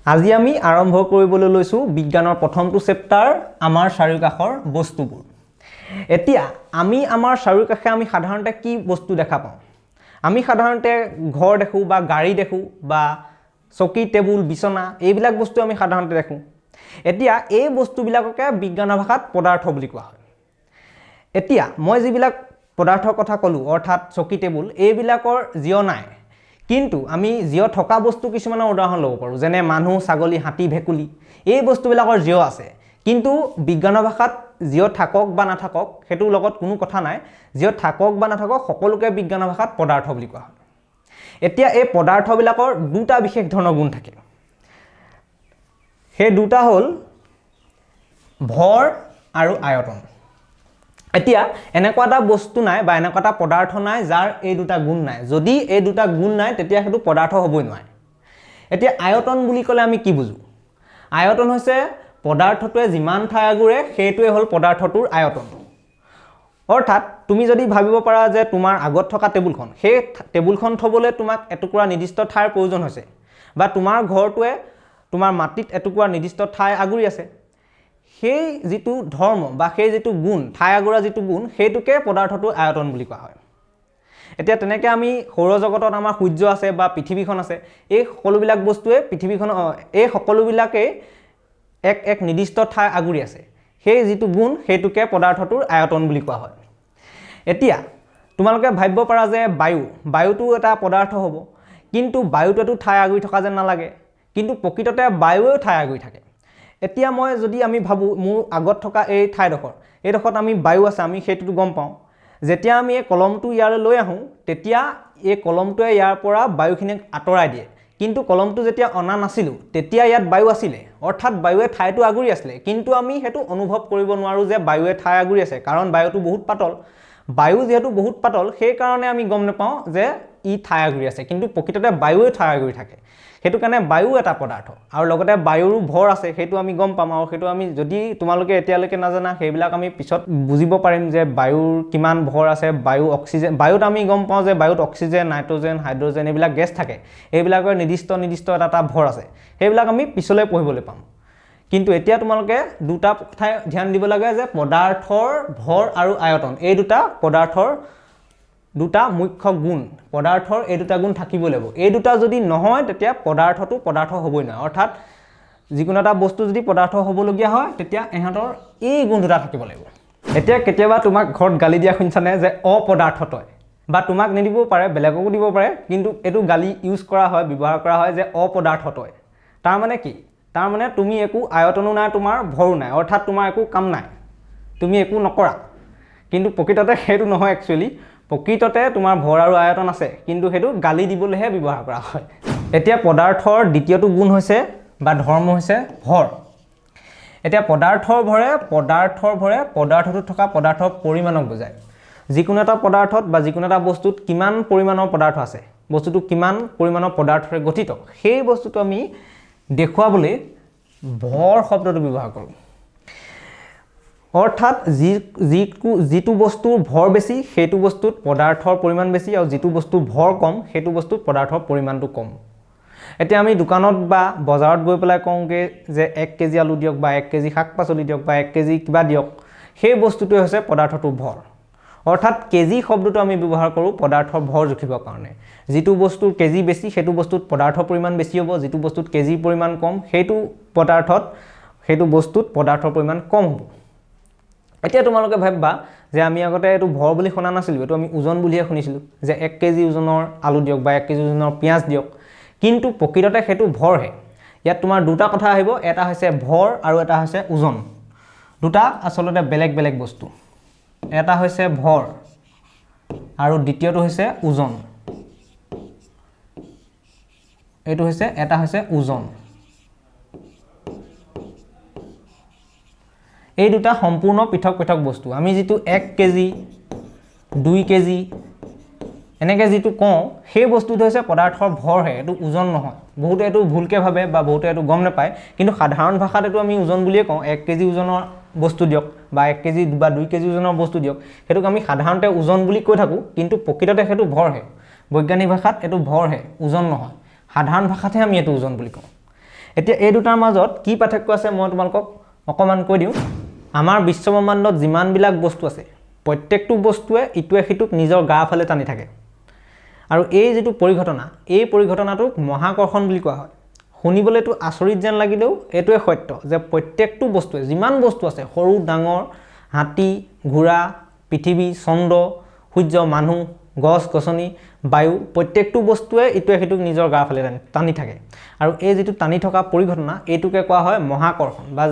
আজি আমি আৰম্ভ কৰিবলৈ লৈছোঁ বিজ্ঞানৰ প্ৰথমটো চেপ্টাৰ, আমাৰ চাৰিওকাষৰ বস্তুবোৰ। এতিয়া আমি আমাৰ চাৰিওকাষে আমি সাধাৰণতে কি বস্তু দেখা পাওঁ? আমি সাধাৰণতে ঘৰ দেখোঁ বা গাড়ী দেখোঁ বা চকী, টেবুল, বিচনা, এইবিলাক বস্তু আমি সাধাৰণতে দেখোঁ। এতিয়া এই বস্তুবিলাককে বিজ্ঞানৰ ভাষাত পদাৰ্থ বুলি কোৱা হয়। এতিয়া মই যিবিলাক পদাৰ্থৰ কথা ক'লোঁ, অৰ্থাৎ চকী, টেবুল, এইবিলাকৰ জীৱ নাই, কিন্তু আমি জীৱ থকা বস্তু কিছুমানৰ উদাহৰণ ল'ব পাৰোঁ, যেনে মানুহ, ছাগলী, হাতী, ভেকুলী। এই বস্তুবিলাকৰ জীৱ আছে, কিন্তু বিজ্ঞানৰ ভাষাত জীৱ থাকক বা নাথাকক সেইটোৰ লগত কোনো কথা নাই। জীৱ থাকক বা নাথাকক, সকলোকে বিজ্ঞানৰ ভাষাত পদাৰ্থ বুলি কোৱা হয়। এতিয়া এই পদাৰ্থবিলাকৰ দুটা বিশেষ ধৰণৰ গুণ থাকে। সেই দুটা হ'ল ভৰ আৰু আয়তন। এতিয়া এনেকুৱা এটা বস্তু নাই বা এনেকুৱা এটা পদাৰ্থ নাই যাৰ এই দুটা গুণ নাই। যদি এই দুটা গুণ নাই, তেতিয়া সেইটো পদাৰ্থ হ'বই নোৱাৰে। এতিয়া আয়তন বুলি ক'লে আমি কি বুজোঁ? আয়তন হৈছে পদাৰ্থটোৱে যিমান ঠাই আগুৰে, সেইটোৱে হ'ল পদাৰ্থটোৰ আয়তন। অৰ্থাৎ তুমি যদি ভাবিব পাৰা যে তোমাৰ আগত থকা টেবুলখন, সেই টেবুলখন থ'বলৈ তোমাক এটুকুৰা নিৰ্দিষ্ট ঠাইৰ প্ৰয়োজন হৈছে বা তোমাৰ ঘৰটোৱে তোমাৰ মাটিত এটুকুৰা নিৰ্দিষ্ট ঠাই আগুৰি আছে, সেই যিটো ধৰ্ম বা সেই যিটো গুণ, ঠাই আগুৰা যিটো গুণ, সেইটোকে পদাৰ্থটোৰ আয়তন বুলি কোৱা হয়। এতিয়া তেনেকৈ আমি সৌৰজগতত আমাৰ সূৰ্য আছে বা পৃথিৱীখন আছে, এই সকলোবিলাক বস্তুৱে পৃথিৱীখন, এই সকলোবিলাকেই এক এক নিৰ্দিষ্ট ঠাই আগুৰি আছে। সেই যিটো গুণ, সেইটোকে পদাৰ্থটোৰ আয়তন বুলি কোৱা হয়। এতিয়া তোমালোকে ভাবিব পাৰা যে বায়ুটো এটা পদাৰ্থ হ'ব, কিন্তু বায়ুটোৱেতো ঠাই আগুৰি থকা যেন নালাগে। কিন্তু প্ৰকৃততে বায়ুৱেও ঠাই আগুৰি থাকে। এতিয়া মই যদি আমি ভাবোঁ, মোৰ আগত থকা এই ঠাইডোখৰ, এইডোখৰত আমি বায়ু আছে, আমি সেইটোতো গম পাওঁ। যেতিয়া আমি এই কলমটো ইয়ালৈ লৈ আহোঁ, তেতিয়া এই কলমটোৱে ইয়াৰ পৰা বায়ুখিনিক আঁতৰাই দিয়ে। কিন্তু কলমটো যেতিয়া অনা নাছিলোঁ, তেতিয়া ইয়াত বায়ু আছিলে, অৰ্থাৎ বায়ুৱে ঠাইটো আগুৰি আছিলে। কিন্তু আমি সেইটো অনুভৱ কৰিব নোৱাৰোঁ যে বায়ুৱে ঠাই আগুৰি আছে, কাৰণ বায়ুটো বহুত পাতল। বায়ু যিহেতু বহুত পাতল, সেইকাৰণে আমি গম নাপাওঁ যে ই ঠাই আগুৰি আছে। কিন্তু প্ৰকৃততে বায়ুৱে ঠাই আগুৰি থাকে। সেইটো কাৰণে বায়ু এটা পদাৰ্থ আৰু লগতে বায়ুৰো ভৰ আছে, সেইটো আমি গম পাম। আৰু সেইটো আমি যদি তোমালোকে এতিয়ালৈকে নাজানা, সেইবিলাক আমি পিছত বুজিব পাৰিম যে বায়ুৰ কিমান ভৰ আছে। বায়ু অক্সিজেন, বায়ুত আমি গম পাওঁ যে বায়ুত অক্সিজেন, নাইট্ৰজেন, হাইড্ৰজেন এইবিলাক গেছ থাকে। এইবিলাকৰ নিৰ্দিষ্ট নিৰ্দিষ্ট এটা এটা ভৰ আছে। সেইবিলাক আমি পিছলৈ পঢ়িবলৈ পাম। কিন্তু এতিয়া তোমালোকে দুটা কথাই ধ্যান দিব লাগে যে পদাৰ্থৰ ভৰ আৰু আয়তন, এই দুটা পদাৰ্থৰ দুটা মুখ্য গুণ। পদাৰ্থৰ এই দুটা গুণ থাকিবই লাগিব। এই দুটা যদি নহয়, তেতিয়া পদাৰ্থটো পদাৰ্থ হ'বই নোৱাৰে। অৰ্থাৎ যিকোনো এটা বস্তু যদি পদাৰ্থ হ'বলগীয়া হয়, তেতিয়া ইহঁতৰ এই গুণ দুটা থাকিব লাগিব। এতিয়া কেতিয়াবা তোমাক ঘৰত গালি দিয়া শুনিছানে যে অপদাৰ্থ তই? বা তোমাক নিদিবও পাৰে, বেলেগকো দিব পাৰে, কিন্তু এইটো গালি ইউজ কৰা হয়, ব্যৱহাৰ কৰা হয় যে অপদাৰ্থ তই। তাৰমানে কি? তাৰমানে তুমি একো আয়তনো নাই, তোমাৰ ভৰো নাই, অৰ্থাৎ তোমাৰ একো কাম নাই, তুমি একো নকৰা। কিন্তু প্ৰকৃততে সেইটো নহয়। একচুৱেলি প্ৰকৃততে তোমাৰ ভৰ আৰু আয়তন আছে, কিন্তু সেইটো গালি দিবলৈহে ব্যৱহাৰ কৰা হয়। এতিয়া পদাৰ্থৰ দ্বিতীয়টো গুণ হৈছে বা ধৰ্ম হৈছে ভৰ। এতিয়া পদাৰ্থৰ ভৰে পদাৰ্থটোত থকা পদাৰ্থৰ পৰিমাণক বুজায়। যিকোনো এটা পদাৰ্থত বা যিকোনো এটা বস্তুত কিমান পৰিমাণৰ পদাৰ্থ আছে, বস্তুটো কিমান পৰিমাণৰ পদাৰ্থৰে গঠিত, সেই বস্তুটো আমি দেখুৱাবলৈ ভৰ শব্দটো ব্যৱহাৰ কৰোঁ। অৰ্থাৎ যি যিকো যিটো বস্তুৰ ভৰ বেছি, সেইটো বস্তুত পদাৰ্থৰ পৰিমাণ বেছি আৰু যিটো বস্তুৰ ভৰ কম, সেইটো বস্তুত পদাৰ্থৰ পৰিমাণটো কম। এতিয়া আমি দোকানত বা বজাৰত গৈ পেলাই কওঁগৈ যে 1 কেজি আলু দিয়ক বা 1 কেজি শাক পাচলি দিয়ক বা 1 কেজি কিবা দিয়ক, সেই বস্তুটোৱে হৈছে পদাৰ্থটোৰ ভৰ। অৰ্থাৎ কেজি শব্দটো আমি ব্যৱহাৰ কৰোঁ পদাৰ্থৰ ভৰ জুখিবৰ কাৰণে। যিটো বস্তুৰ কেজি বেছি, সেইটো বস্তুত পদাৰ্থৰ পৰিমাণ বেছি হ'ব। যিটো বস্তুত কেজিৰ পৰিমাণ কম, সেইটো পদাৰ্থত, সেইটো বস্তুত পদাৰ্থৰ পৰিমাণ কম হ'ব। এতিয়া তোমালোকে ভাবিবা যে আমি আগতে এইটো ভৰ বুলি শুনা নাছিলোঁ, এইটো আমি ওজন বুলিহে শুনিছিলোঁ যে 1 কেজি ওজনৰ আলু দিয়ক বা 1 কেজি ওজনৰ পিঁয়াজ দিয়ক। কিন্তু প্ৰকৃততে সেইটো ভৰহে। ইয়াত তোমাৰ দুটা কথা আহিব, এটা হৈছে ভৰ আৰু এটা হৈছে ওজন। দুটা আচলতে বেলেগ বেলেগ বস্তু। এটা হৈছে ভৰ আৰু দ্বিতীয়টো হৈছে ওজন। এইটো হৈছে, এটা হৈছে ওজন। এই দুটা সম্পূৰ্ণ পৃথক পৃথক বস্তু। আমি যিটো 1 কেজি, 2 কেজি এনেকৈ যিটো কওঁ, সেই বস্তুটো হৈছে পদাৰ্থৰ ভৰহে, এইটো ওজন নহয়। বহুতে এইটো ভুলকৈ ভাবে বা বহুতে এইটো গম নাপায়, কিন্তু সাধাৰণ ভাষাত এইটো আমি ওজন বুলিয়ে কওঁ। 1 কেজি ওজনৰ বস্তু দিয়ক বা 1 কেজি বা 2 কেজি ওজনৰ বস্তু দিয়ক, সেইটোক আমি সাধাৰণতে ওজন বুলি কৈ থাকোঁ, কিন্তু প্ৰকৃততে সেইটো ভৰহে। বৈজ্ঞানিক ভাষাত এইটো ভৰহে, ওজন নহয়। সাধাৰণ ভাষাতহে আমি এইটো ওজন বুলি কওঁ। এতিয়া এই দুটাৰ মাজত কি পাৰ্থক্য আছে, মই তোমালোকক অকণমান কৈ দিওঁ। আমাৰ বিশ্বব্ৰহ্মাণ্ডত যিমানবিলাক বস্তু আছে, প্ৰত্যেকটো বস্তুৱে ইটোৱে সিটোক নিজৰ গা ফালে টানি থাকে আৰু এই যিটো পৰিঘটনা, এই পৰিঘটনাটোক মহাকৰ্ষণ বুলি কোৱা হয়। শুনিবলৈতো আচৰিত যেন লাগিলেও এইটোৱে সত্য যে প্ৰত্যেকটো বস্তুৱে, যিমান বস্তু আছে, সৰু ডাঙৰ, হাতী, ঘোঁৰা, পৃথিৱী, চন্দ্ৰ, সূৰ্য, মানুহ, গছ গছনি, বায়ু, প্ৰত্যেকটো বস্তুৱে ইটোৱে সিটোক নিজৰ গা ফালে টানি টানি থাকে। আৰু এই যিটো টানি থকা পৰিঘটনা, এইটোকে কোৱা হয় মহাকৰ্ষণ বা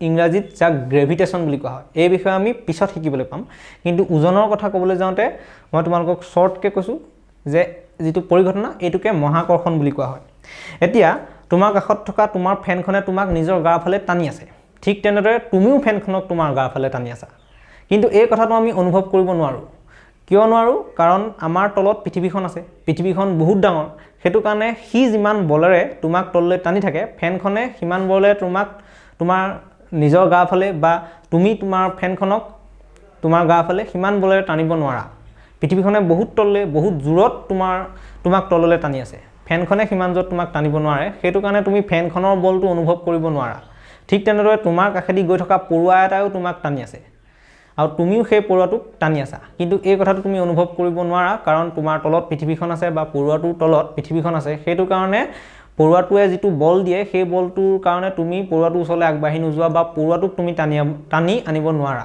ইংৰাজীত যাক গ্ৰেভিটেশ্যন বুলি কোৱা হয়। এই বিষয়ে আমি পিছত শিকিবলৈ পাম। কিন্তু ওজনৰ কথা ক'বলৈ যাওঁতে মই তোমালোকক শ্বৰ্টকৈ কৈছোঁ যে যিটো পৰিঘটনা, এইটোকে মহাকৰ্ষণ বুলি কোৱা হয়। এতিয়া তোমাৰ কাষত থকা তোমাৰ ফেনখনে তোমাক নিজৰ গাৰ ফালে টানি আছে। ঠিক তেনেদৰে তুমিও ফেনখনক তোমাৰ গাৰ ফালে টানি আছা। কিন্তু এই কথাটো আমি অনুভৱ কৰিব নোৱাৰোঁ। কিয় নোৱাৰোঁ? কাৰণ আমাৰ তলত পৃথিৱীখন আছে। পৃথিৱীখন বহুত ডাঙৰ। সেইটো কাৰণে সি যিমান বলেৰে তোমাক তললৈ টানি থাকে, ফেনখনে সিমান বলেৰে তোমাক তোমাৰ নিজৰ গাৰ ফালে বা তুমি তোমাৰ ফেনখনক তোমাৰ গাৰ ফালে সিমান বলেৰে টানিব নোৱাৰা। পৃথিৱীখনে বহুত তললৈ, বহুত জোৰত তোমাক তললৈ টানি আছে। ফেনখনে সিমান জোৰত তোমাক টানিব নোৱাৰে। সেইটো কাৰণে তুমি ফেনখনৰ বলটো অনুভৱ কৰিব নোৱাৰা। ঠিক তেনেদৰে তোমাৰ কাষেদি গৈ থকা পৰুৱা এটাইও তোমাক টানি আছে আৰু তুমিও সেই পৰুৱাটোক টানি আছা। কিন্তু এই কথাটো তুমি অনুভৱ কৰিব নোৱাৰা, কাৰণ তোমাৰ তলত পৃথিৱীখন আছে বা পৰুৱাটোৰ তলত পৃথিৱীখন আছে। সেইটো কাৰণে পৰুৱাটোৱে যিটো বল দিয়ে, সেই বলটোৰ কাৰণে তুমি পৰুৱাটোৰ ওচৰলৈ আগবাঢ়ি নোযোৱা বা পৰুৱাটোক তুমি টানি টানি আনিব নোৱাৰা।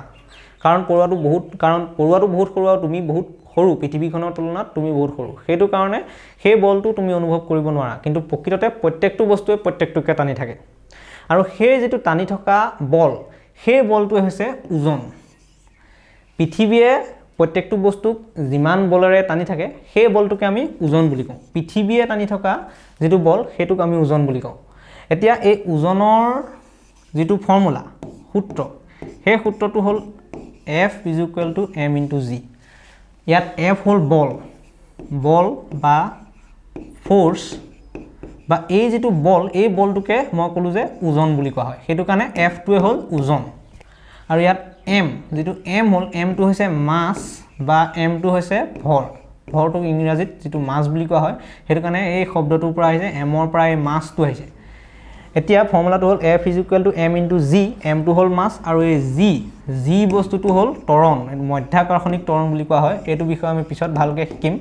কাৰণ পৰুৱাটো বহুত সৰু আৰু তুমি বহুত সৰু। পৃথিৱীখনৰ তুলনাত তুমি বহুত সৰু। সেইটো কাৰণে সেই বলটো তুমি অনুভৱ কৰিব নোৱাৰা। কিন্তু প্ৰকৃততে প্ৰত্যেকটো বস্তুৱে প্ৰত্যেকটোকে টানি থাকে আৰু সেই যিটো টানি থকা বল, সেই বলটোৱে হৈছে ওজন। পৃথিৱীয়ে প্ৰত্যেকটো বস্তুক যিমান বলেৰে টানি থাকে, সেই বলটোকে আমি ওজন বুলি কওঁ। পৃথিৱীয়ে টানি থকা যিটো বল, সেইটোক আমি ওজন বুলি কওঁ। এতিয়া এই ওজনৰ যিটো ফৰ্মুলা, সূত্ৰ, সেই সূত্ৰটো হ'ল F is equal to m into g। ইয়াত এফ হ'ল বল, বল বা ফ'ৰ্চ বা এই যিটো বল, এই বলটোকে মই ক'লোঁ যে ওজন বুলি কোৱা হয়। সেইটো কাৰণে এফটোৱে হ'ল ওজন। আৰু ইয়াত এম, যিটো এম হ'ল, এমটো হৈছে মাছ বা এমটো হৈছে ভৰ। ভৰটোক ইংৰাজীত যিটো মাছ বুলি কোৱা হয়, সেইটো কাৰণে এই শব্দটোৰ পৰা আহিছে, এমৰ পৰা এই মাছটো আহিছে। এতিয়া ফৰ্মুলাটো হ'ল F is equal to m into g। এমটো হ'ল মাছ আৰু এই জি জি বস্তুটো হ'ল ত্বৰণ, এইটো মধ্যাকৰ্ষণিক ত্বৰণ বুলি কোৱা হয়। এইটো বিষয়ে আমি পিছত ভালকৈ শিকিম।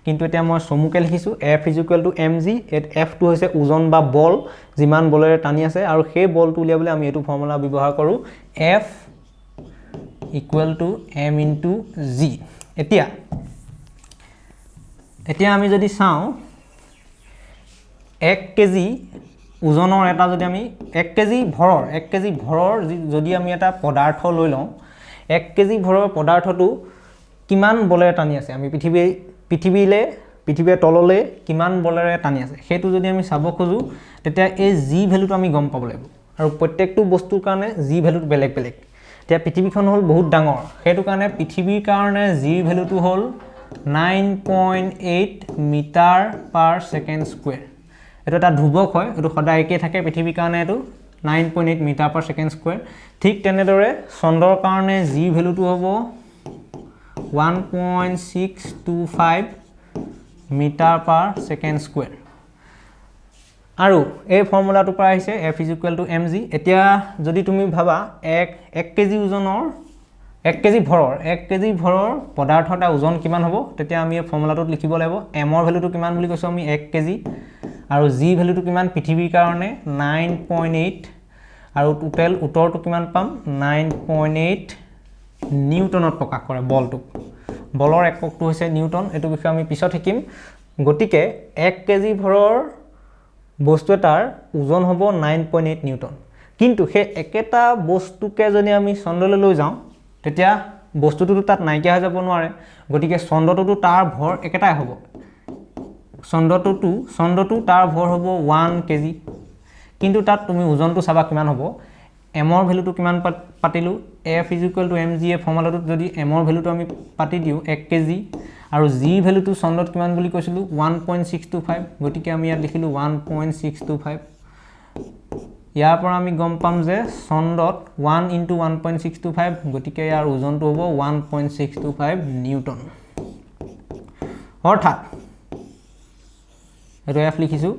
কিন্তু এতিয়া মই চমুকৈ লিখিছোঁ, F is equal to m g। এফটো হৈছে ওজন বা বল, যিমান বলেৰে টানি আছে। আৰু সেই বলটো উলিয়াবলৈ আমি এইটো ফৰ্মুলা ব্যৱহাৰ কৰোঁ, F equal to m into g। এতিয়া এতিয়া আমি যদি চাওঁ, 1 কেজি ওজনৰ এটা যদি আমি 1 কেজি ভৰৰ যদি আমি এটা পদাৰ্থ লৈ লওঁ, 1 কেজি ভৰৰ পদাৰ্থটো কিমান বলেৰে টানি আছে, আমি পৃথিৱীয়ে তললৈ কিমান বলেৰে টানি আছে, সেইটো যদি আমি চাব খোজোঁ, তেতিয়া এই জি ভেলুটো আমি গম পাব লাগিব। আৰু প্ৰত্যেকটো বস্তুৰ কাৰণে জি ভেলুটো বেলেগ বেলেগ। এতিয়া পৃথিৱীখন হ'ল বহুত ডাঙৰ। সেইটো কাৰণে পৃথিৱীৰ কাৰণে জিৰ ভেলুটো হ'ল 9.8 meter per second square। এইটো এটা ধ্ৰুৱক হয়, এইটো সদায় একেই থাকে। পৃথিৱীৰ কাৰণে এইটো 9.8 meter per second square। ঠিক তেনেদৰে চন্দ্ৰৰ কাৰণে জি ভেলুটো হ'ব 1.625 meter per second square। আৰু এই ফৰ্মুলাটোৰ পৰা আহিছে F is equal to m g। এতিয়া যদি তুমি ভাবা, এক এক কেজি ওজনৰ 1 কেজি ভৰৰ পদাৰ্থ এটা ওজন কিমান হ'ব, তেতিয়া আমি এই ফৰ্মুলাটোত লিখিব লাগিব, এমৰ ভেলুটো কিমান বুলি কৈছোঁ আমি? 1 কেজি। আৰু জি ভেলুটো কিমান পৃথিৱীৰ কাৰণে? 9.8। আৰু টোটেল উত্তৰটো কিমান পাম? 9.8 নিউটনত প্ৰকাশ কৰে বলটোক। বলৰ এককটো হৈছে নিউটন। এইটো বিষয়ে আমি পিছত শিকিম। গতিকে 1 কেজি ভৰৰ বস্তু এটাৰ ওজন হ'ব 9.8 নিউটন। কিন্তু সেই একেটা বস্তুকে যদি আমি চন্দ্ৰলৈ লৈ যাওঁ, তেতিয়া বস্তুটোতো তাত নাইকিয়া হৈ যাব নোৱাৰে। গতিকে চন্দ্ৰটোতো তাৰ ভৰ একেটাই হ'ব। চন্দ্ৰটো তাৰ ভৰ হ'ব 1 কেজি। কিন্তু তাত তুমি ওজনটো চাবা কিমান হ'ব। এমৰ ভেলুটো কিমান পাতিলোঁ? F is equal to m g, এই ফৰ্মুলাটোত যদি এমৰ ভেলুটো আমি পাতি দিওঁ 1 কেজি আৰু জি ভেলুটো চন্দ্ৰত কিমান বুলি কৈছিলোঁ? 1.625। গতিকে আমি ইয়াত লিখিলোঁ 1.625। ইয়াৰ পৰা আমি গম পাম যে চন্দ্ৰত 1 into 1.625, গতিকে ইয়াৰ ওজনটো হ'ব 1.625 নিউটন। অৰ্থাৎ এইটো এফ লিখিছোঁ।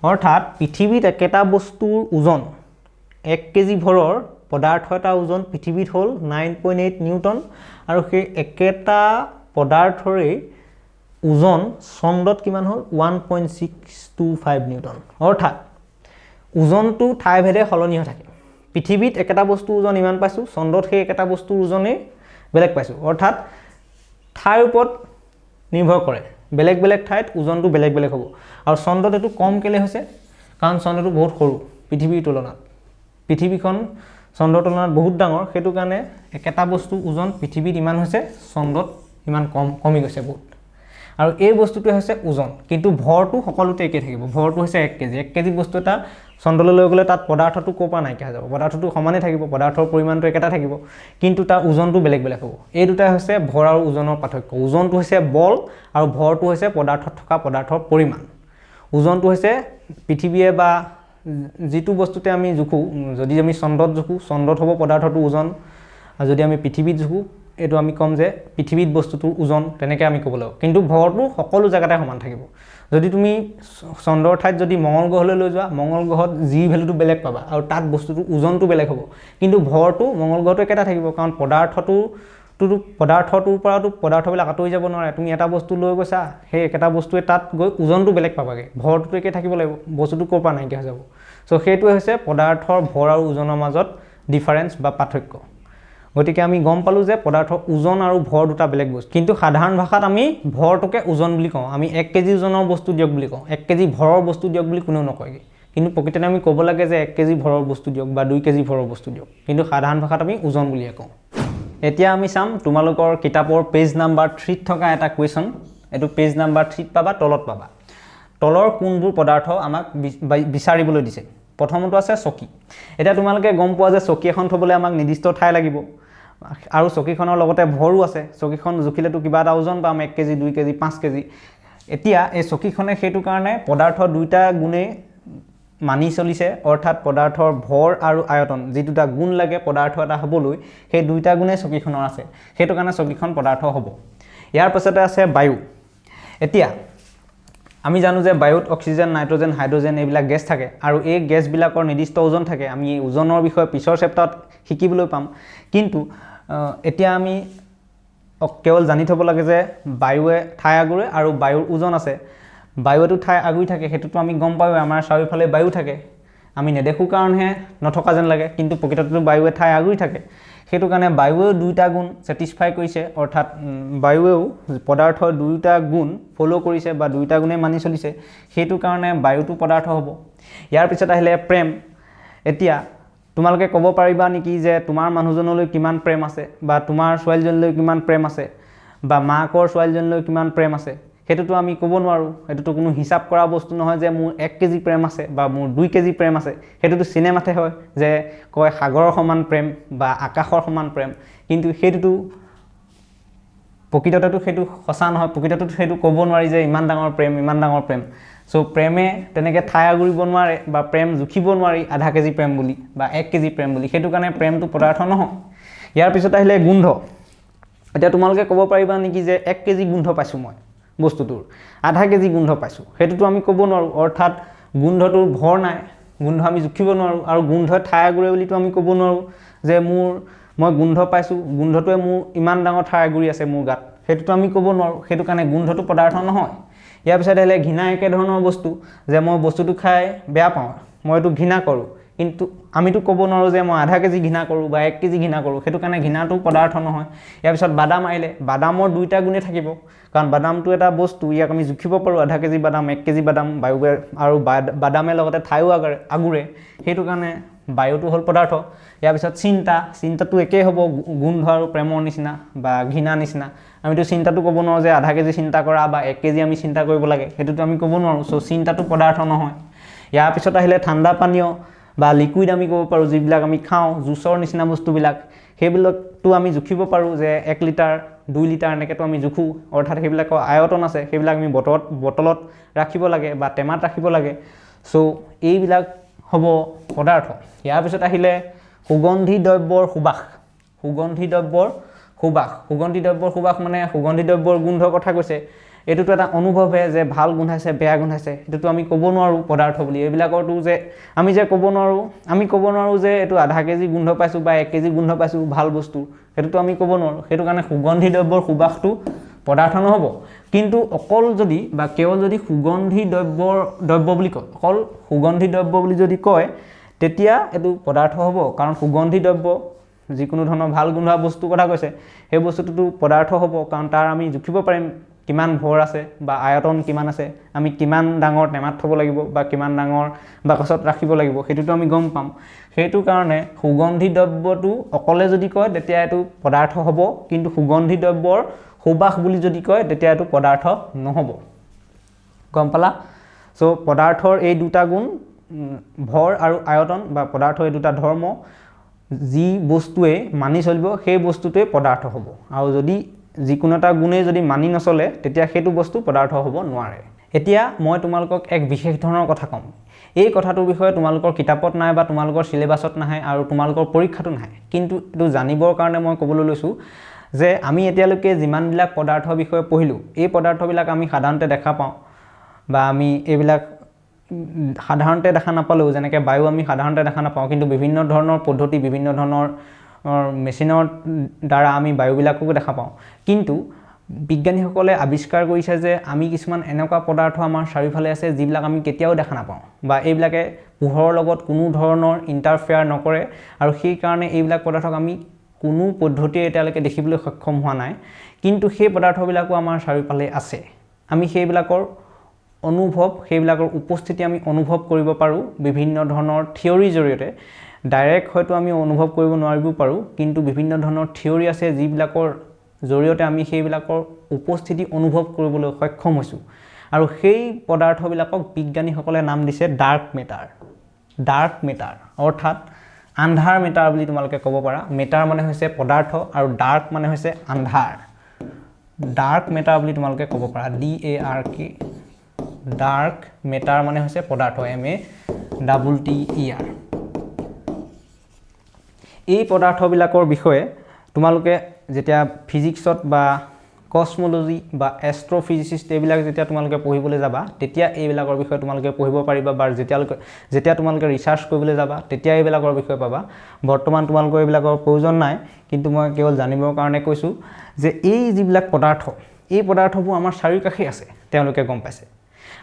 অৰ্থাৎ পৃথিৱীত একেটা বস্তুৰ ওজন, 1 কেজি ভৰৰ পদাৰ্থ এটা ওজন পৃথিৱীত হ'ল 9.8 নিউটন আৰু সেই একেটা পদাৰ্থৰেই ওজন চন্দ্ৰত কিমান হ'ল? 1.625 newton। অৰ্থাৎ ওজনটো ঠাইভেদে সলনি হৈ থাকে। পৃথিৱীত একেটা বস্তুৰ ওজন ইমান পাইছোঁ, চন্দ্ৰত সেই একেটা বস্তুৰ ওজনেই বেলেগ পাইছোঁ। অৰ্থাৎ ঠাইৰ ওপৰত নিৰ্ভৰ কৰে, বেলেগ বেলেগ ঠাইত ওজনটো বেলেগ বেলেগ হ'ব। আৰু চন্দ্ৰত এইটো কম কেলৈ হৈছে? কাৰণ চন্দ্ৰটো বহুত সৰু পৃথিৱীৰ তুলনাত। পৃথিৱীখন চন্দ্ৰৰ তুলনাত বহুত ডাঙৰ। সেইটো কাৰণে একেটা বস্তুৰ ওজন পৃথিৱীত ইমান হৈছে, চন্দ্ৰত ইমান কম, কমি গৈছে বহুত। আৰু এই বস্তুটোৱে হৈছে ওজন। কিন্তু ভৰটো সকলোতে একেই থাকিব। ভৰটো হৈছে 1 কেজি। 1 কেজি বস্তু এটা চন্দ্ৰলৈ লৈ গ'লে তাত পদাৰ্থটো ক'ৰ পৰা নাইকিয়া হৈ যাব? পদাৰ্থটো সমানেই থাকিব, পদাৰ্থৰ পৰিমাণটো একেটা থাকিব, কিন্তু তাৰ ওজনটো বেলেগ বেলেগ হ'ব। এই দুটাই হৈছে ভৰ আৰু ওজনৰ পাৰ্থক্য। ওজনটো হৈছে বল আৰু ভৰটো হৈছে পদাৰ্থত থকা পদাৰ্থৰ পৰিমাণ। ওজনটো হৈছে পৃথিৱীয়ে বা যিটো বস্তুতে আমি জোখোঁ, যদি আমি চন্দ্ৰত জোখোঁ, চন্দ্ৰত হ'ব পদাৰ্থটোৰ ওজন আৰু যদি আমি পৃথিৱীত জোখোঁ, এইটো আমি ক'ম যে পৃথিৱীত বস্তুটোৰ ওজন, তেনেকৈ আমি ক'ব লাগিব। কিন্তু ভৰটো সকলো জেগাতে সমান থাকিব। যদি তুমি চন্দ্ৰৰ ঠাইত যদি মঙল গ্ৰহলৈ লৈ যোৱা, মঙল গ্ৰহত জি ভেলুটো বেলেগ পাবা আৰু তাত বস্তুটোৰ ওজনটো বেলেগ হ'ব। কিন্তু ভৰটো মঙল গ্ৰহটো একেটা থাকিব, কাৰণ পদাৰ্থটোৰ পৰাতো পদাৰ্থবিলাক আঁতৰি যাব নোৱাৰে। তুমি এটা বস্তু লৈ গৈছা, সেই একেটা বস্তুৱে তাত গৈ ওজনটো বেলেগ পাবাগৈ। ভৰটোতো একে থাকিব লাগিব, বস্তুটো ক'ৰ পৰা নাইকিয়া হৈ যাব? চ' সেইটোৱে হৈছে পদাৰ্থৰ ভৰ আৰু ওজনৰ মাজত ডিফাৰেঞ্চ বা পাৰ্থক্য। গতিকে আমি গম পালোঁ যে পদাৰ্থৰ ওজন আৰু ভৰ দুটা বেলেগ বস্তু। কিন্তু সাধাৰণ ভাষাত আমি ভৰটোকে ওজন বুলি কওঁ। আমি 1 কেজি ওজনৰ বস্তু দিয়ক বুলি কওঁ, 1 কেজি ভৰৰ বস্তু দিয়ক বুলি কোনেও নকয়গৈ। কিন্তু প্ৰকৃততে আমি ক'ব লাগে যে 1 কেজি ভৰৰ বস্তু দিয়ক বা 2 কেজি ভৰৰ বস্তু দিয়ক। কিন্তু সাধাৰণ ভাষাত আমি ওজন বুলিয়ে কওঁ। এতিয়া আমি চাম তোমালোকৰ কিতাপৰ পেজ নাম্বাৰ 3ত থকা এটা কুৱেশ্যন। এইটো পেজ নাম্বাৰ 3ত পাবা, তলত পাবা। তলৰ কোনবোৰ পদাৰ্থ আমাক বিচাৰিবলৈ দিছে। প্ৰথমটো আছে চকী। এতিয়া তোমালোকে গম পোৱা যে চকী এখন থ'বলৈ আমাক নিৰ্দিষ্ট ঠাই লাগিব আৰু চকীখনৰ লগতে ভৰো আছে। চকীখন জুখিলেতো কিবা এটা ওজন পাম, 1 কেজি, 2 কেজি, 5 কেজি। এতিয়া এই চকীখনে সেইটো কাৰণে পদাৰ্থ দুইটা গুণেই মানি চলিছে। অৰ্থাৎ পদাৰ্থৰ ভৰ আৰু আয়তন, যি দুটা গুণ লাগে পদাৰ্থ এটা হ'বলৈ, সেই দুইটা গুণেই চকীখনৰ আছে। সেইটো কাৰণে চকীখন পদাৰ্থ হ'ব। ইয়াৰ পাছতে আছে বায়ু। এতিয়া আমি জানো যে বায়ুত অক্সিজেন, নাইট্ৰজেন, হাইড্ৰজেন এইবিলাক গেছ থাকে আৰু এই গেছবিলাকৰ নিৰ্দিষ্ট ওজন থাকে। আমি এই ওজনৰ বিষয়ে পিছৰ চেপ্টাৰত শিকিবলৈ পাম। কিন্তু এতিয়া আমি কেৱল জানি থ'ব লাগে যে বায়ুৱে ঠাই আগুৰে আৰু বায়ুৰ ওজন আছে। বায়ুৱেতো ঠাই আগুৰি থাকে, সেইটোতো আমি গম পাওঁৱেই। আমাৰ চাৰিওফালে বায়ু থাকে, আমি নেদেখোঁ কাৰণেহে নথকা যেন লাগে, কিন্তু প্ৰকৃততেতো বায়ুৱে ঠাই আগুৰি থাকে। সেইটো কাৰণে বায়ুৱেও দুয়োটা গুণ ছেটিছফাই কৰিছে। অৰ্থাৎ বায়ুৱেও পদাৰ্থৰ দুয়োটা গুণ ফ'ল' কৰিছে বা দুয়োটা গুণেই মানি চলিছে। সেইটো কাৰণে বায়ুটো পদাৰ্থ হ'ব। ইয়াৰ পিছত আহিলে প্ৰেম। এতিয়া তোমালোকে ক'ব পাৰিবা নেকি যে তোমাৰ মানুহজনলৈ কিমান প্ৰেম আছে বা তোমাৰ ছোৱালীজনীলৈ কিমান প্ৰেম আছে বা মাকৰ ছোৱালীজনীলৈ কিমান প্ৰেম আছে? সেইটোতো আমি ক'ব নোৱাৰোঁ। সেইটোতো কোনো হিচাপ কৰা বস্তু নহয় যে মোৰ 1 কেজি প্ৰেম আছে বা মোৰ 2 কেজি প্ৰেম আছে। সেইটোতো চিনেমাতহে হয় যে কয় সাগৰৰ সমান প্ৰেম বা আকাশৰ সমান প্ৰেম। কিন্তু সেইটোতো প্ৰকৃততেতো সেইটো সঁচা নহয়। প্ৰকৃততেতো সেইটো ক'ব নোৱাৰি যে ইমান ডাঙৰ প্ৰেম, ইমান ডাঙৰ প্ৰেম। চ' প্ৰেমে তেনেকৈ ঠাই আগুৰিব নোৱাৰে বা প্ৰেম জুখিব নোৱাৰি আধা কেজি প্ৰেম বুলি বা 1 কেজি প্ৰেম বুলি। সেইটো কাৰণে প্ৰেমটো পদাৰ্থ নহয়। ইয়াৰ পিছত আহিলে গোন্ধ। এতিয়া তোমালোকে ক'ব পাৰিবা নেকি যে 1 কেজি গোন্ধ পাইছোঁ মই বস্তুটোৰ, আধা কেজি গোন্ধ পাইছোঁ? সেইটোতো আমি ক'ব নোৱাৰোঁ। অৰ্থাৎ গোন্ধটোৰ ভৰ নাই, গোন্ধ আমি জুখিব নোৱাৰোঁ। আৰু গোন্ধই ঠাই আগুৰে বুলিতো আমি ক'ব নোৱাৰোঁ যে মই গোন্ধ পাইছোঁ, গোন্ধটোৱে মোৰ ইমান ডাঙৰ ঠাই আগুৰি আছে মোৰ গাত, সেইটোতো আমি ক'ব নোৱাৰোঁ। সেইটো কাৰণে গোন্ধটো পদাৰ্থ নহয়। ইয়াৰ পিছত আহিলে ঘৃণা। একেধৰণৰ বস্তু যে মই বস্তুটো খাই বেয়া পাওঁ, মই এইটো ঘৃণা কৰোঁ। কিন্তু আমিতো ক'ব নোৱাৰোঁ যে মই আধা কেজি ঘৃণা কৰোঁ বা 1 কেজি ঘৃণা কৰোঁ। সেইটো কাৰণে ঘৃণাটো পদাৰ্থ নহয়। ইয়াৰ পিছত বাদাম আহিলে। বাদামৰ দুইটা গুণেই থাকিব, কাৰণ বাদামটো এটা বস্তু, ইয়াক আমি জুখিব পাৰোঁ, আধা কেজি বাদাম, 1 কেজি বাদাম। বায়ুৱে আৰু বাদামে লগতে ঠাইও আগুৰে। সেইটো কাৰণে বায়ুটো হ'ল পদাৰ্থ। ইয়াৰ পিছত চিন্তা। চিন্তাটো একেই হ'ব গোন্ধ আৰু প্ৰেমৰ নিচিনা বা ঘৃণা নিচিনা। আমিতো চিন্তাটো ক'ব নোৱাৰোঁ যে আধা কেজি চিন্তা কৰা বা 1 কেজি আমি চিন্তা কৰিব লাগে, সেইটোতো আমি ক'ব নোৱাৰোঁ। চ' চিন্তাটো পদাৰ্থ নহয়। ইয়াৰ পিছত আহিলে ঠাণ্ডা পানীয় বা লিকুইড আমি ক'ব পাৰোঁ, যিবিলাক আমি খাওঁ, জুচৰ নিচিনা বস্তুবিলাক, সেইবিলাকতো আমি জুখিব পাৰোঁ যে 1 লিটাৰ, 2 লিটাৰ এনেকৈতো আমি জুখোঁ। অৰ্থাৎ সেইবিলাকৰ আয়তন আছে, সেইবিলাক আমি বটলত ৰাখিব লাগে বা টেমাত ৰাখিব লাগে। চ' এইবিলাক হ'ব পদাৰ্থ। ইয়াৰ পিছত আহিলে সুগন্ধি দ্ৰব্যৰ সুবাস। সুগন্ধি দ্ৰব্যৰ সুবাস। সুগন্ধি দ্ৰব্যৰ সুবাস মানে সুগন্ধি দ্ৰব্যৰ গোন্ধৰ কথা কৈছে। এইটোতো এটা অনুভৱহে যে ভাল গোন্ধাইছে, বেয়া গোন্ধাইছে, এইটোতো আমি ক'ব নোৱাৰোঁ পদাৰ্থ বুলি। এইবিলাকৰতো যে আমি যে ক'ব নোৱাৰোঁ, আমি ক'ব নোৱাৰোঁ যে এইটো আধা কেজি গোন্ধ পাইছোঁ বা 1 কেজি গোন্ধ পাইছোঁ ভাল বস্তু, সেইটোতো আমি ক'ব নোৱাৰোঁ। সেইটো কাৰণে সুগন্ধি দ্ৰব্যৰ সুবাসটো পদাৰ্থ নহ'ব। কিন্তু অকল যদি বা কেৱল যদি সুগন্ধি দ্ৰব্য বুলি কয়, অকল সুগন্ধি দ্ৰব্য বুলি যদি কয়, তেতিয়া এইটো পদাৰ্থ হ'ব। কাৰণ সুগন্ধি দ্ৰব্য যিকোনো ধৰণৰ ভাল গোন্ধোৱা বস্তুৰ কথা কৈছে, সেই বস্তুটোতো পদাৰ্থ হ'ব, কাৰণ তাৰ আমি জুখিব পাৰিম কিমান ভৰ আছে বা আয়তন কিমান আছে, আমি কিমান ডাঙৰ টেমাত থ'ব লাগিব বা কিমান ডাঙৰ বাকচত ৰাখিব লাগিব, সেইটোতো আমি গম পাম। সেইটো কাৰণে সুগন্ধি দ্ৰব্যটো অকলে যদি কয় তেতিয়া এইটো পদাৰ্থ হ'ব, কিন্তু সুগন্ধি দ্ৰব্যৰ সুবাস বুলি যদি কয় তেতিয়া এইটো পদাৰ্থ নহ'ব। গম পালা? পদাৰ্থৰ এই দুটা গুণ, ভৰ আৰু আয়তন, বা পদাৰ্থৰ এই দুটা ধৰ্ম যি বস্তুৱে মানি চলিব সেই বস্তুটোৱে পদাৰ্থ হ'ব। আৰু যদি যিকোনো এটা গুণেই যদি মানি নচলে তেতিয়া সেইটো বস্তু পদাৰ্থ হ'ব নোৱাৰে। এতিয়া মই তোমালোকক এক বিশেষ ধৰণৰ কথা ক'ম। এই কথাটোৰ বিষয়ে তোমালোকৰ কিতাপত নাই বা তোমালোকৰ চিলেবাছত নাহে আৰু তোমালোকৰ পৰীক্ষাতো নাহে, কিন্তু এইটো জানিবৰ কাৰণে মই ক'বলৈ লৈছোঁ যে আমি এতিয়ালৈকে যিমানবিলাক পদাৰ্থৰ বিষয়ে পঢ়িলোঁ, এই পদাৰ্থবিলাক আমি সাধাৰণতে দেখা পাওঁ বা আমি এইবিলাক সাধাৰণতে দেখা নাপালেও, যেনেকৈ বায়ু আমি সাধাৰণতে দেখা নাপাওঁ, কিন্তু বিভিন্ন ধৰণৰ পদ্ধতি, বিভিন্ন ধৰণৰ মেচিনৰ দ্বাৰা আমি বায়ুবিলাকো দেখা পাওঁ। কিন্তু বিজ্ঞানীসকলে আৱিষ্কাৰ কৰিছে যে আমি কিছুমান এনেকুৱা পদাৰ্থ আমাৰ চাৰিওফালে আছে যিবিলাক আমি কেতিয়াও দেখা নাপাওঁ বা এইবিলাকে পোহৰৰ লগত কোনো ধৰণৰ ইণ্টাৰফেয়াৰ নকৰে, আৰু সেইকাৰণে এইবিলাক পদাৰ্থক আমি কোনো পদ্ধতিৰে এতিয়ালৈকে দেখিবলৈ সক্ষম হোৱা নাই। কিন্তু সেই পদাৰ্থবিলাকো আমাৰ চাৰিওফালে আছে, আমি সেইবিলাকৰ অনুভৱ, সেইবিলাকৰ উপস্থিতি আমি অনুভৱ কৰিব পাৰোঁ বিভিন্ন ধৰণৰ থিয়ৰীৰ জৰিয়তে। ডাইৰেক্ট হয়তো আমি অনুভৱ কৰিব নোৱাৰিবও পাৰোঁ, কিন্তু বিভিন্ন ধৰণৰ থিয়ৰী আছে যিবিলাকৰ জৰিয়তে আমি সেইবিলাকৰ উপস্থিতি অনুভৱ কৰিবলৈ সক্ষম হৈছোঁ। আৰু সেই পদাৰ্থবিলাকক বিজ্ঞানীসকলে নাম দিছে ডাৰ্ক মেটাৰ। ডাৰ্ক মেটাৰ অৰ্থাৎ আন্ধাৰ মেটাৰ বুলি তোমালোকে ক'ব পাৰা। মেটাৰ মানে হৈছে পদাৰ্থ আৰু ডাৰ্ক মানে হৈছে আন্ধাৰ। ডাৰ্ক মেটাৰ বুলি তোমালোকে ক'ব পাৰা, D A R K, dark matter মানে হৈছে পদাৰ্থ, M A double T E R. এই পদাৰ্থবিলাকৰ বিষয়ে তোমালোকে যেতিয়া ফিজিক্সত বা কসমলজি বা এষ্ট্ৰফিজিচিষ্ট এইবিলাক যেতিয়া তোমালোকে পঢ়িবলৈ যাবা, তেতিয়া এইবিলাকৰ বিষয়ে তোমালোকে পঢ়িব পাৰিবা, বা যেতিয়া তোমালোকে ৰিচাৰ্চ কৰিবলৈ যাবা তেতিয়া এইবিলাকৰ বিষয়ে পাবা। বৰ্তমান তোমালোকৰ এইবিলাকৰ প্ৰয়োজন নাই, কিন্তু মই কেৱল জানিবৰ কাৰণে কৈছোঁ যে এই যিবিলাক পদাৰ্থ, এই পদাৰ্থবোৰ আমাৰ চাৰিওকাষে আছে, তেওঁলোকে গম পাইছে।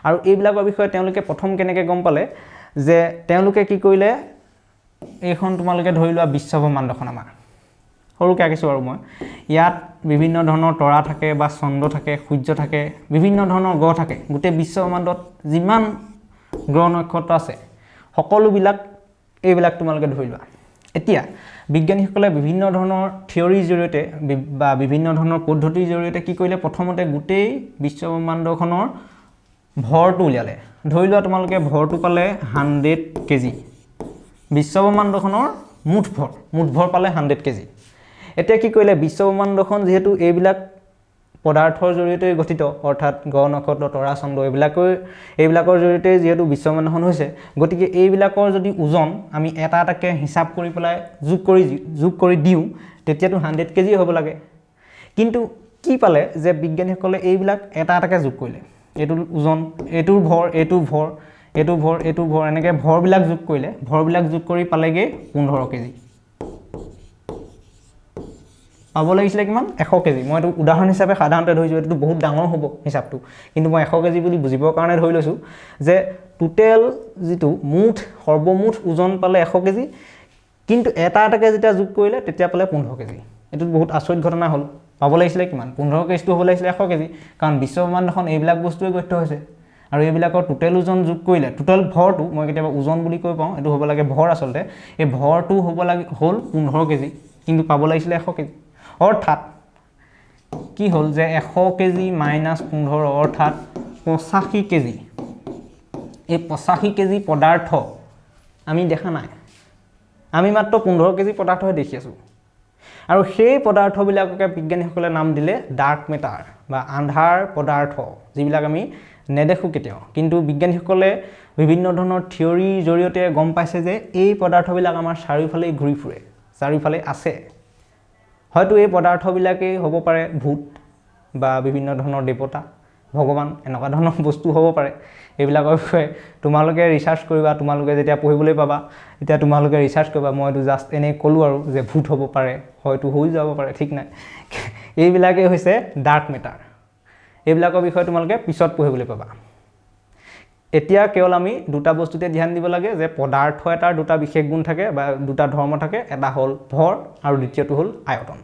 আৰু এইবিলাকৰ বিষয়ে তেওঁলোকে প্ৰথম কেনেকৈ গম পালে যে তেওঁলোকে কি কৰিলে, এইখন তোমালোকে ধৰি লোৱা বিশ্বব্ৰহ্মাণ্ডখন আমাৰ সৰুকৈ আঁকিছোঁ আৰু মই, ইয়াত বিভিন্ন ধৰণৰ তৰা থাকে বা চন্দ্ৰ থাকে, সূৰ্য থাকে, বিভিন্ন ধৰণৰ গ্ৰহ থাকে। গোটেই বিশ্বব্ৰহ্মাণ্ডত যিমান গ্ৰহ নক্ষত্ৰ আছে সকলোবিলাক এইবিলাক তোমালোকে ধৰি লোৱা। এতিয়া বিজ্ঞানীসকলে বিভিন্ন ধৰণৰ থিয়ৰীৰ জৰিয়তে বা বিভিন্ন ধৰণৰ পদ্ধতিৰ জৰিয়তে কি কৰিলে, প্ৰথমতে গোটেই বিশ্বব্ৰহ্মাণ্ডখনৰ ভৰটো উলিয়ালে। ধৰি লোৱা তোমালোকে ভৰটো পালে 100 কেজি, বিশ্বব্ৰহ্মাণ্ডখনৰ মুঠ ভৰ পালে 100 কেজি। এতিয়া কি কৰিলে, বিশ্বব্ৰহ্মাণ্ডখন যিহেতু এইবিলাক পদাৰ্থৰ জৰিয়তে গঠিত, অৰ্থাৎ গ্ৰহ নক্ষত্ৰ তৰা চন্দ্ৰ এইবিলাকৰ জৰিয়তে যিহেতু বিশ্বব্ৰহ্মাণ্ডখন হৈছে, গতিকে এইবিলাকৰ যদি ওজন আমি এটা এটাকৈ হিচাপ কৰি পেলাই যোগ কৰি দিওঁ তেতিয়াতো 100 কেজি হ'ব লাগে। কিন্তু কি পালে যে বিজ্ঞানীসকলে এইবিলাক এটা এটাকৈ যোগ কৰিলে, এইটোৰ ওজন, এইটোৰ ভৰ, এইটোৰ ভৰ, এইটোৰ ভৰ, এইটোৰ ভৰ, এনেকৈ ভৰবিলাক যোগ কৰিলে, ভৰবিলাক যোগ কৰি পালেগৈ 15 কেজি। পাব লাগিছিলে কিমান, 100 কেজি। মই এইটো উদাহৰণ হিচাপে সাধাৰণতে ধৰিছোঁ, এইটোতো বহুত ডাঙৰ হ'ব হিচাপটো, কিন্তু মই 100 কেজি বুলি বুজিবৰ কাৰণে ধৰি লৈছোঁ যে টোটেল যিটো মুঠ, সৰ্বমুঠ ওজন পালে 100 কেজি, কিন্তু এটা এটাকৈ যেতিয়া যোগ কৰিলে তেতিয়া পালে 15 কেজি। এইটোত বহুত আচৰিত ঘটনা হ'ল। পাব লাগিছিলে কিমান, 15 কেজিটো হ'ব লাগিছিলে 100 কেজি, কাৰণ বিশ্বব্ৰহ্মাণ্ডখন এইবিলাক বস্তুৱে গঠিত হৈছে আৰু এইবিলাকৰ টোটেল ওজন যোগ কৰিলে, টোটেল ভৰটো, মই কেতিয়াবা ওজন বুলি কৈ পাওঁ, এইটো হ'ব লাগে ভৰ আচলতে, এই ভৰটো হ'ব লাগে হ'ল 15 কেজি, কিন্তু পাব লাগিছিলে 100 কেজি। অৰ্থাৎ কি হ'ল যে 100 কেজি মাইনাছ 15 অৰ্থাৎ 85 কেজি। এই 85 কেজি পদাৰ্থ আমি দেখা নাই, আমি মাত্ৰ 15 কেজি পদাৰ্থহে দেখি আছোঁ। আৰু সেই পদাৰ্থবিলাককে বিজ্ঞানীসকলে নাম দিলে ডাৰ্ক মেটাৰ বা আন্ধাৰ পদাৰ্থ, যিবিলাক আমি নেদেখোঁ কেতিয়াও, কিন্তু বিজ্ঞানীসকলে বিভিন্ন ধৰণৰ থিয়ৰীৰ জৰিয়তে গম পাইছে যে এই পদাৰ্থবিলাক আমাৰ চাৰিওফালেই ঘূৰি ফুৰে, চাৰিওফালে আছে। হয়তো এই পদাৰ্থবিলাকেই হ'ব পাৰে ভূত বা বিভিন্ন ধৰণৰ দেৱতা, ভগৱান, এনেকুৱা ধৰণৰ বস্তু হ'ব পাৰে। এইবিলাকৰ বিষয়ে তোমালোকে ৰিচাৰ্চ কৰিবা। তোমালোকে যেতিয়া পঢ়িবলৈ পাবা, তেতিয়া তোমালোকে ৰিচাৰ্চ কৰিবা। মইতো জাষ্ট এনেই ক'লোঁ আৰু যে ভূত হ'ব পাৰে, হয়তো হৈ যাব পাৰে, ঠিক নাই। এইবিলাকেই হৈছে ডাৰ্ক মেটাৰ। এইবিলাকৰ বিষয়ে তোমালোকে পিছত পঢ়িবলৈ পাবা। এতিয়া কেৱল আমি দুটা বস্তুতে ধ্যান দিব লাগে যে পদাৰ্থ এটাৰ দুটা বিশেষ গুণ থাকে বা দুটা ধৰ্ম থাকে, এটা হ'ল ভৰ আৰু দ্বিতীয়টো হ'ল আয়তন।